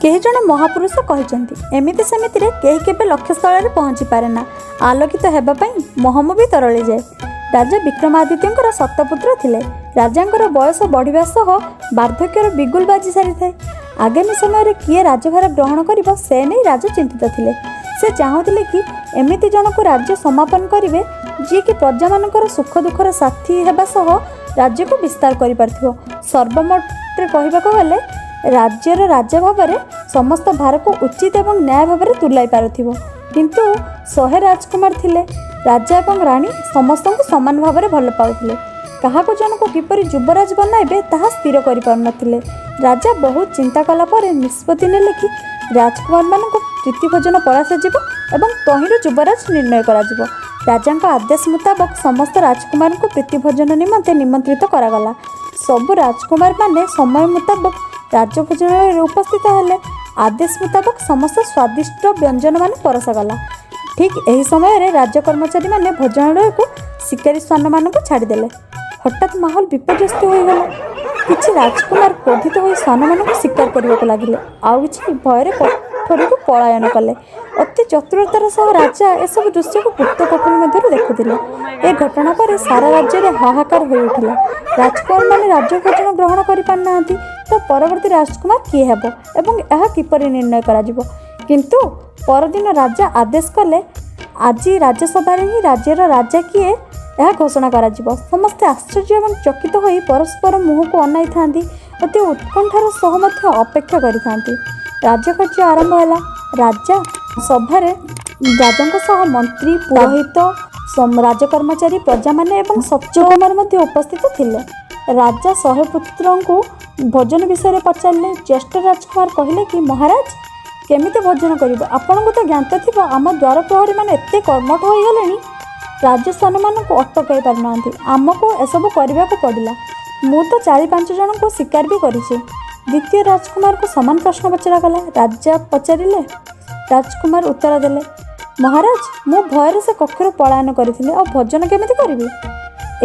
କେହି ଜଣେ ମହାପୁରୁଷ କହିଛନ୍ତି, ଏମିତି ସେମିତିରେ କେହି କେବେ ଲକ୍ଷ୍ୟସ୍ଥଳରେ ପହଞ୍ଚି ପାରେନା। ଆଲୋକିତ ହେବା ପାଇଁ ମହମ ବି ତରଳିଯାଏ। ରାଜା ବିକ୍ରମାଦିତ୍ୟଙ୍କର ଶତପୁତ୍ର ଥିଲେ। ରାଜାଙ୍କର ବୟସ ବଢ଼ିବା ସହ ବାର୍ଦ୍ଧକ୍ୟର ବିଗୁଲ ବାଜି ସାରିଥାଏ। ଆଗାମୀ ସମୟରେ କିଏ ରାଜଭାର ଗ୍ରହଣ କରିବ, ସେ ନେଇ ରାଜା ଚିନ୍ତିତ ଥିଲେ। ସେ ଚାହୁଁଥିଲେ କି ଏମିତି ଜଣକୁ ରାଜ୍ୟ ସମାପନ କରିବେ, ଯିଏକି ପ୍ରଜାମାନଙ୍କର ସୁଖ ଦୁଃଖର ସାଥୀ ହେବା ସହ ରାଜ୍ୟକୁ ବିସ୍ତାର କରିପାରୁଥିବ। ସର୍ବମୋଟରେ କହିବାକୁ ଗଲେ, ରାଜ୍ୟର ରାଜା ଭାବରେ ସମସ୍ତ ଭାରକୁ ଉଚିତ ଏବଂ ନ୍ୟାୟ ଭାବରେ ତୁଲାଇ ପାରୁଥିବ। କିନ୍ତୁ 100 ରାଜକୁମାର ଥିଲେ। ରାଜା ଏବଂ ରାଣୀ ସମସ୍ତଙ୍କୁ ସମାନ ଭାବରେ ଭଲ ପାଉଥିଲେ। କାହାକୁ ଜଣକୁ କିପରି ଯୁବରାଜ ବନାଇବେ, ତାହା ସ୍ଥିର କରିପାରୁନଥିଲେ। ରାଜା ବହୁତ ଚିନ୍ତା କଲା ପରେ ନିଷ୍ପତ୍ତି ନେଲେ କି ରାଜକୁମାରମାନଙ୍କୁ ପ୍ରୀତିଭୋଜନ ପରସାଯିବ ଏବଂ ତହିଁରୁ ଯୁବରାଜ ନିର୍ଣ୍ଣୟ କରାଯିବ। ରାଜାଙ୍କ ଆଦେଶ ମୁତାବକ ସମସ୍ତ ରାଜକୁମାରଙ୍କୁ ପ୍ରୀତିଭୋଜନ ନିମନ୍ତେ ନିମନ୍ତ୍ରିତ କରାଗଲା। ସବୁ ରାଜକୁମାରମାନେ ସମୟ ମୁତାବକ ରାଜଭୋଜନାଳୟରେ ଉପସ୍ଥିତ ହେଲେ। ଆଦେଶ ମୁତାବକ ସମସ୍ତ ସ୍ୱାଦିଷ୍ଟ ବ୍ୟଞ୍ଜନମାନ ପରସାଗଲା। ଠିକ୍ ଏହି ସମୟରେ ରାଜ କର୍ମଚାରୀମାନେ ଭୋଜନାଳୟକୁ ଶିକାରୀ ଶ୍ୱାନମାନଙ୍କୁ ଛାଡ଼ିଦେଲେ। ହଠାତ୍ ମାହୋଲ ବିପର୍ଯ୍ୟସ୍ତ ହୋଇଗଲା। କିଛି ରାଜକୁମାର କ୍ରୋଧିତ ହୋଇ ଶ୍ୱାନମାନଙ୍କୁ ଶିକାର କରିବାକୁ ଲାଗିଲେ। ଆଉ କିଛି ଭୟରେ କୋଠରୀରୁ ପଳାୟନ କଲେ। ଅତି ଚତୁରତାର ସହ ରାଜା ଏସବୁ ଦୃଶ୍ୟକୁ ଗୁପ୍ତ କୋଠରୀ ମଧ୍ୟରୁ ଦେଖୁଥିଲେ। ଏ ଘଟଣା ପରେ ସାରା ରାଜ୍ୟରେ ହାହାକାର ହୋଇଉଠିଲା। ରାଜକୁମାରମାନେ ରାଜଭୋଜନ ଗ୍ରହଣ କରିପାରିନାହାନ୍ତି ତ ପରବର୍ତ୍ତୀ ରାଜକୁମାର କିଏ ହେବ ଏବଂ ଏହା କିପରି ନିର୍ଣ୍ଣୟ କରାଯିବ? କିନ୍ତୁ ପରଦିନ ରାଜା ଆଦେଶ କଲେ, ଆଜି ରାଜସଭାରେ ହିଁ ରାଜ୍ୟର ରାଜା କିଏ, ଏହା ଘୋଷଣା କରାଯିବ। ସମସ୍ତେ ଆଶ୍ଚର୍ଯ୍ୟ ଏବଂ ଚକିତ ହୋଇ ପରସ୍ପର ମୁହଁକୁ ଅନାଇଥାନ୍ତି। ଅତି ଉତ୍କଣ୍ଠାର ସହ ମଧ୍ୟ ଅପେକ୍ଷା କରିଥାନ୍ତି। ରାଜକାର୍ଯ୍ୟ ଆରମ୍ଭ ହେଲା। ରାଜା ସଭାରେ ରାଜାଙ୍କ ସହ ମନ୍ତ୍ରୀ, ପୁରୋହିତ, ରାଜକର୍ମଚାରୀ, ପ୍ରଜାମାନେ ଏବଂ ସତ୍ୟକୁମାର ମଧ୍ୟ ଉପସ୍ଥିତ ଥିଲେ। ରାଜା 100 ପୁତ୍ରଙ୍କୁ ଭୋଜନ ବିଷୟରେ ପଚାରିଲେ। ଜ୍ୟେଷ୍ଠ ରାଜକୁମାର କହିଲେ କି, ମହାରାଜ, କେମିତି ଭୋଜନ କରିବୁ? ଆପଣଙ୍କୁ ତ ଜ୍ଞାତ ଥିବ, ଆମ ଦ୍ୱାର ପ୍ରହରୀମାନେ ଏତେ କର୍ମଠ ହୋଇଗଲେଣି, ରାଜଶ୍ୱାନମାନଙ୍କୁ ଅଟକାଇ ପାରୁନାହାନ୍ତି। ଆମକୁ ଏସବୁ କରିବାକୁ ପଡ଼ିଲା। ମୁଁ ତ ଚାରି ପାଞ୍ଚ ଜଣଙ୍କୁ ଶିକାର ବି କରିଛି। ଦ୍ୱିତୀୟ ରାଜକୁମାରକୁ ସମାନ ପ୍ରଶ୍ନ ପଚରାଗଲା। ରାଜା ପଚାରିଲେ। ରାଜକୁମାର ଉତ୍ତର ଦେଲେ, ମହାରାଜ, ମୁଁ ଭୟରେ ସେ କକ୍ଷରୁ ପଳାୟନ କରିଥିଲି, ଆଉ ଭୋଜନ କେମିତି କରିବି?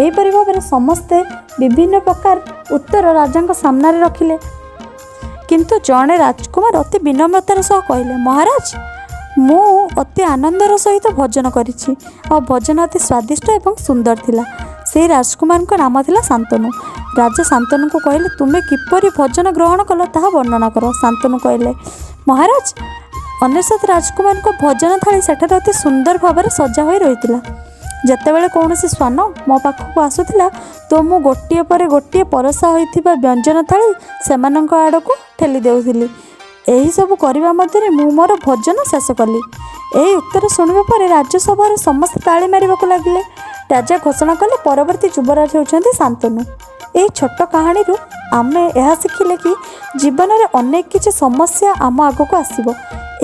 ଏହିପରି ଭାବରେ ସମସ୍ତେ ବିଭିନ୍ନ ପ୍ରକାର ଉତ୍ତର ରାଜାଙ୍କ ସାମ୍ନାରେ ରଖିଲେ। କିନ୍ତୁ ଜଣେ ରାଜକୁମାର ଅତି ବିନମ୍ରତାର ସହ କହିଲେ, ମହାରାଜ, ମୁଁ ଅତି ଆନନ୍ଦର ସହିତ ଭୋଜନ କରିଛି ଆଉ ଭୋଜନ ଅତି ସ୍ୱାଦିଷ୍ଟ ଏବଂ ସୁନ୍ଦର ଥିଲା। ସେହି ରାଜକୁମାରଙ୍କ ନାମ ଥିଲା ଶାନ୍ତନୁ। ରାଜା ଶାନ୍ତନୁଙ୍କୁ କହିଲେ, ତୁମେ କିପରି ଭୋଜନ ଗ୍ରହଣ କଲ, ତାହା ବର୍ଣ୍ଣନା କର। ଶାନ୍ତନୁ କହିଲେ, ମହାରାଜ, 99 ରାଜକୁମାରଙ୍କ ଭୋଜନ ଥାଳି ସେଠାରେ ଅତି ସୁନ୍ଦର ଭାବରେ ସଜା ହୋଇ ରହିଥିଲା। ଯେତେବେଳେ କୌଣସି ଶ୍ୱାନ ମୋ ପାଖକୁ ଆସୁଥିଲା ତ ମୁଁ ଗୋଟିଏ ପରେ ଗୋଟିଏ ପରସା ହୋଇଥିବା ବ୍ୟଞ୍ଜନ ଥାଳି ସେମାନଙ୍କ ଆଡ଼କୁ ଠେଲି ଦେଉଥିଲି। ଏହିସବୁ କରିବା ମଧ୍ୟରେ ମୁଁ ମୋର ଭୋଜନ ଶେଷ କଲି। ଏହି ଉତ୍ତର ଶୁଣିବା ପରେ ରାଜସଭାରେ ସମସ୍ତେ ତାଳି ମାରିବାକୁ ଲାଗିଲେ। ରାଜା ଘୋଷଣା କଲେ, ପରବର୍ତ୍ତୀ ଯୁବରାଜ ହେଉଛନ୍ତି ଶାନ୍ତନୁ। ଏହି ଛୋଟ କାହାଣୀରୁ ଆମେ ଏହା ଶିଖିଲେ କି ଜୀବନରେ ଅନେକ କିଛି ସମସ୍ୟା ଆମ ଆଗକୁ ଆସିବ।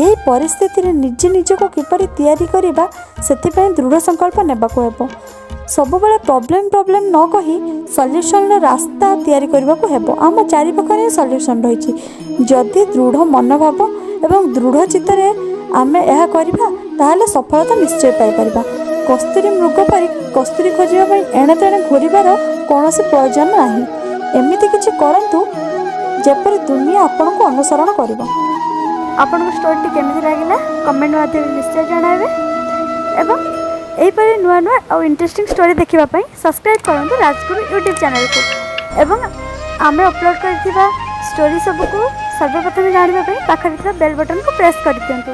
ଏହି ପରିସ୍ଥିତିରେ ନିଜେ ନିଜକୁ କିପରି ତିଆରି କରିବା, ସେଥିପାଇଁ ଦୃଢ଼ ସଂକଳ୍ପ ନେବାକୁ ହେବ। ସବୁବେଳେ ପ୍ରୋବ୍ଲେମ୍ ପ୍ରୋବ୍ଲେମ୍ ନ କହି ସଲ୍ୟୁସନ୍ର ରାସ୍ତା ତିଆରି କରିବାକୁ ହେବ। ଆମ ଚାରିପାଖରେ ହିଁ ସଲ୍ୟୁସନ୍ ରହିଛି। ଯଦି ଦୃଢ଼ ମନୋଭାବ ଏବଂ ଦୃଢ଼ ଚିତ୍ତରେ ଆମେ ଏହା କରିବା, ତାହେଲେ ସଫଳତା ନିଶ୍ଚୟ ପାଇପାରିବା। କସ୍ତୁରୀ ମୃଗ ପରି କସ୍ତୁରୀ ଖୋଜିବା ପାଇଁ ଏଣେ ତେଣେ ଘୁରିବାର କୌଣସି ପ୍ରୟୋଜନ ନାହିଁ। ଏମିତି କିଛି କରନ୍ତୁ, ଯେପରି ଦୁନିଆ ଆପଣଙ୍କୁ ଅନୁସରଣ କରିବ। ଆପଣଙ୍କୁ ଷ୍ଟୋରିଟି କେମିତି ଲାଗିଲା, କମେଣ୍ଟ ମାଧ୍ୟମରେ ନିଶ୍ଚୟ ଜଣାଇବେ ଏବଂ ଏହିପରି ନୂଆ ନୂଆ ଆଉ ଇଣ୍ଟରେଷ୍ଟିଂ ଷ୍ଟୋରି ଦେଖିବା ପାଇଁ ସବସ୍କ୍ରାଇବ୍ କରନ୍ତୁ ରାଜଗୁରୁ ୟୁଟ୍ୟୁବ୍ ଚ୍ୟାନେଲକୁ ଏବଂ ଆମେ ଅପଲୋଡ଼ କରିଥିବା ଷ୍ଟୋରି ସବୁକୁ ସର୍ବପ୍ରଥମେ ଜାଣିବା ପାଇଁ ପାଖରେ ଥିବା ବେଲ୍ ବଟନ୍କୁ ପ୍ରେସ୍ କରିଦିଅନ୍ତୁ।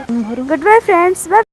Good bye friends, bye.